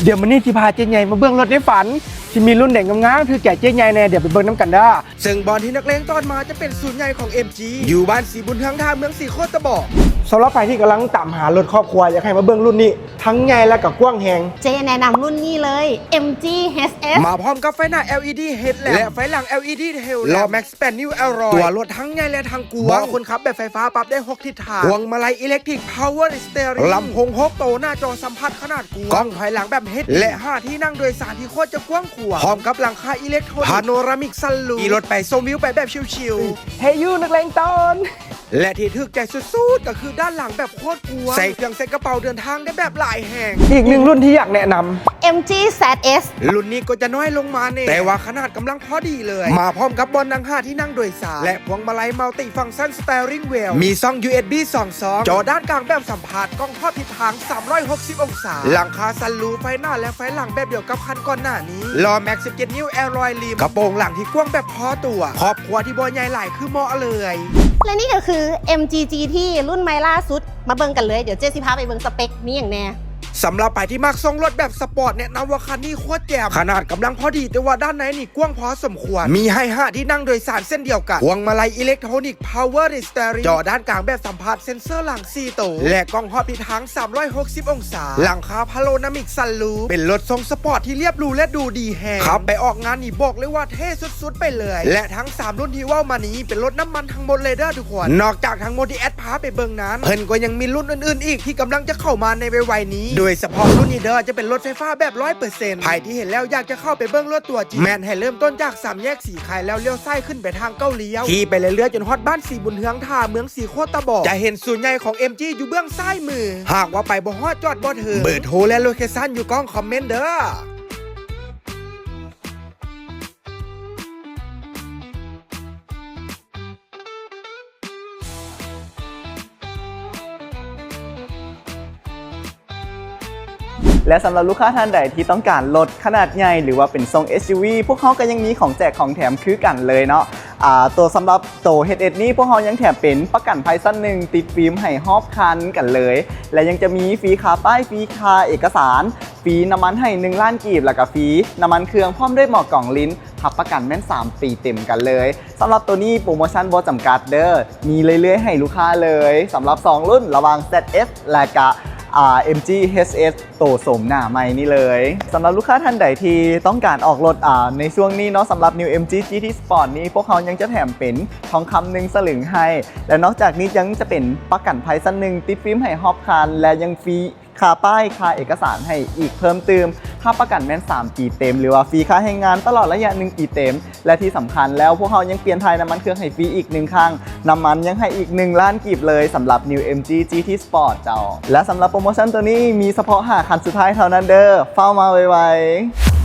ດຽວມື້ນີ້ຊິພາເຈ້ໃຫຍ່ມາເບິ່ງລົດໃນຝັນ ຊິມີລຸ້ນໃດງາມໆຖືກໃຈເຈ້ໃຫຍ່ແດ່ ດຽວໄປເບິ່ງນຳກັນເດີ້. ເຊິ່ງບ່ອນທີ່ນັກເລງຕ້ອນມາຈະເປັນສູນໃຫຍ່ຂອງເອັມຈີ ຢູ່ບ້ານສີບຸນເຮືອງ ທ່າເມືອງສີໂຄດຕະບອກ. ສຳລັບໃຜທີ່ກຳລັງຕາມຫາລົດຄອບຄົວ ຢາກໃຫ້ມາເບິ່ງລຸ້ນນີ້ ທັງໃຫຍ່ແລະກະກວ້າງແຮງ. ເຈ້ແນະນຳລຸ້ນນີ້ເລີຍ ເອັມຈີ ເອສເອສ ມາພ້ອມກັບໄຟໜ້າ ແອລອີດີ ເຮັດແລັມ ແລະໄຟຫຼັງ ແອລອີດີ ເທລ ແລັມ ລໍ້ແມັກ ສິບແປດນິ້ວ ແອລລອຍ ຕົວລົດທັງໃຫຍ່ແລະທັງກວ້າງ ເບາະຄົນຂັບແບບໄຟຟ້າປັບໄດ້ຫົກທິດທາງ ພວງມາໄລອີເລັກທຣິກ ພາວເວີ ສະເຕີຣິງ ລຳໂພງຫົກໂຕ ໜ້າຈໍສຳຜັດຂະໜາດກວ້າງ ກ້ອງຖອຍຫຼັງແບບເຮັດ ແລະຫ້າທີ່ນັ່ງໂດຍສານທີ່ໂຄດຈະກວ້າງຂວາງ ພ້ອມກັບຫຼັງຄາອີເລັກໂທນິກ ພາໂນຣາມິກ ຊັນລູບ ຂີ່ລົດໄປຊົມວິວໄປແບບຊິວໆ. ເຮຍ ນັກແລງຕ້ອນ ແລະທີ່ຖືກໃຈສຸດໆ ກໍຄືດ້ານຫຼັງແບບໂຄດກວ້າງ ໃສ່ເຄື່ອງໃສ່ກະເປົາເດີນທາງໄດ້ແບບຫຼາຍແຮງ. ອີກໜຶ່ງລຸ້ນທີ່ຢາກແນະນຳ ເອັມຈີ ແຊັດເອສ ລຸ້ນນີ້ກໍຈະນ້ອຍລົງມາແດ່ ແຕ່ວ່າຂະໜາດກຳລັງພໍດີເລີຍ ມາພ້ອມກັບບ່ອນນັ່ງຫ້າທີ່ນັ່ງໂດຍສານ ແລະພວງມາໄລມັລຕິຟັງຊັນ ສະເຕີຣິງ ເວວ ມີຊ່ອງ ຢູເອັສບີ ສອງຊ່ອງ ຈໍດ້ານກາງແບບສຳຜັດ ກ້ອງຮອບທິດທາງສາມຮ້ອຍຫົກສິບອົງສາ ຫຼັງຄາຊັນລູບ ໄຟໜ້າ ແລະໄຟຫຼັງແບບດຽວກັບຄັນກ່ອນໜ້ານີ້ ລໍ້ແມັກ ສິບເຈັດນິ້ວ ແອລລອຍລິມ ກະໂປງຫຼັງທີ່ກວ້າງແບບພໍຕົວະ ຄອບຄົວທີ່ບໍ່ໃຫຍ່ຫຼາຍຄືເໝາະເລີຍ. ແລະນີ້ກໍຄື ເອັມຈີ ຈີທີ ລຸ້ນໃໝ່ລ່າສຸດ ມາເບິ່ງກັນເລີຍ. ດຽວເຈ້ຊິພາໄປເບິ່ງສະເປັກມີຫຍັງແດ່. ສຳລັບໃຜທີ່ມັກຊົງລົດແບບສະປອດ ແນະນຳວ່າຄັນນີ້ໂຄດແຈ່ມ ຂະໜາດກຳລັງພໍດີ ແຕ່ວ່າດ້ານໃນນີ້ກວ້າງພໍສົມຄວນ ມີໃຫ້ຫ້າທີ່ນັ່ງໂດຍສານເຊັ່ນດຽວກັນ ພວງມາໄລອີເລັກໂທນິກ ພາວເວີ ສະເຕີຣິງ ຈໍດ້ານກາງແບບສຳຜັດ ເຊັນເຊີຫຼັງສີ່ໂຕ ແລະກ້ອງຮອບທິດທາງສາມຮ້ອຍຫົກສິບອົງສາ ຫຼັງຄາພາໂນຣາມິກ ຊັນລູບ ເປັນລົດຊົງສະປອດທີ່ລຽບຫຼູ ແລະດູດີແຮງ ຂັບໄປອອກງານນີ້ບອກເລີຍວ່າເທ່ສຸດໆໄປເລີຍ. ແລະທັງສາມລຸ້ນທີ່ເວົ້າມານີ້ເປັນລົດນ້ຳມັນທັງໝົດເລີຍເດີທຸກຄົນ ນອກຈາກທັງໝົດທີ່ແອັດພາໄປເບິ່ງນັ້ນ ເພິ່ນກໍຍັງມີລຸ້ນອື່ນໆອີກທີ່ກຳລັງຈະເຂົ້າມາໃນໄວໆນີ້ ໂດຍສະເພາະລຸ້ນນີ້ເດີຈະເປັນລົດໄຟຟ້າແບບຮ້ອຍເປີເຊັນ ໃຜທີ່ເຫັນແລ້ວຢາກຈະເຂົ້າໄປເບິ່ງລົດຕົວຈິງ ແມ່ນໃຫ້ເລີ່ມຕົ້ນຈາກສາມແຍກສີໄຄ ແລ້ວລ້ຽວຊ້າຍຂຶ້ນໄປທາງເກົ້າລ້ຽວ ຂີ່ໄປເລື້ອຍໆຈົນຮອດບ້ານສີບຸນເຮືອງ ທ່າເມືອງສີໂຄດຕະບອກ ຈະເຫັນສູນໃຫຍ່ຂອງເອັມຈີຢູ່ເບື້ອງຊ້າຍມື. ຫາກວ່າໄປບໍ່ຮອດ ຈອດບໍ່ເຖິງ. ເບີໂທ ແລະໂລເຄຊັນຢູ່ກ້ອງຄອມເມັນເດີ. ແລະສຳລັບລູກຄ້າທ່ານໃດທີ່ຕ້ອງການລົດຂະໜາດໃຫຍ່ ຫຼືວ່າເປັນຊົງເອັສຢູວີ ພວກເຮົາກໍຍັງມີຂອງແຈກຂອງແຖມຄືກັນເລີຍເນາະ. ອາ ໂຕສຳລັບໂຕເອັດເອັດນີ້ ພວກເຮົາຍັງແຖມເປັນປະກັນໄພຊັ້ນໜຶ່ງ ຕິດຟິມໃຫ້ຮອບຄັນກັນເລີຍ ແລະຍັງຈະມີຟຣີຄ່າປ້າຍ ຟຣີຄ່າເອກະສານ ຟຣີນ້ຳມັນໃຫ້ໜຶ່ງລ້ານກີບ ແລ້ວກໍຟຣີນ້ຳມັນເຄື່ອງ ພ້ອມດ້ວຍໝໍ້ກອງລິ້ນ ຮັບປະກັນແມ່ນສາມປີເຕັມກັນເລີຍ. ສຳລັບໂຕນີ້ໂປຣໂມຊັນບໍ່ຈຳກັດເດີ ມີເລື້ອຍໆໃຫ້ລູກຄ້າເລີຍ. ສຳລັບສອງລຸ້ນລະຫວ່າງ ແຊັດເອັສ ແລະກະ ອາ ເອັມຈີ ເອັສເອັສ ໂຕໂສມໜ້າໃໝ່ນີ້ເລີຍ. ສຳລັບລູກຄ້າທ່ານໃດທີ່ຕ້ອງການອອກລົດ ອາ ໃນຊ່ວງນີ້ເນາະ ສຳລັບ New ເອັມຈີ ຈີທີ Sport ນີ້ ພວກເຮົາຍັງຈະແຖມເປັນທອງຄຳໜຶ່ງສະຫຼຶງໃຫ້ ແລະນອກຈາກນີ້ຍັງຈະເປັນປະກັນໄພຊັ້ນໜຶ່ງ ຕິດຟິມໃຫ້ຮອບຄັນ ແລະຍັງຟຣີ ຄ່າປ້າຍ ຄ່າເອກະສານໃຫ້ອີກເພີ່ມຕື່ມ, ຮັບປະກັນແມ່ນສາມປີເຕັມ ຫຼືວ່າຟຣີຄ່າແຮງງານຕະຫຼອດໄລຍະໜຶ່ງປີເຕັມ ແລະທີ່ສຳຄັນແລ້ວ ພວກເຮົາຍັງປ່ຽນຖ່າຍນ້ຳມັນເຄື່ອງໃຫ້ຟຣີອີກໜຶ່ງຄັ້ງ, ນ້ຳມັນຍັງໃຫ້ອີກໜຶ່ງລ້ານກີບເລີຍ ສຳລັບ New ເອັມຈີ ຈີທີ Sport ເຈົ້າ. ແລະສຳລັບໂປຣໂມຊັນໂຕນີ້ມີສະເພາະຫ້າຄັນສຸດທ້າຍເທົ່ານັ້ນເດີ, ຟ້າວມາໄວໆ.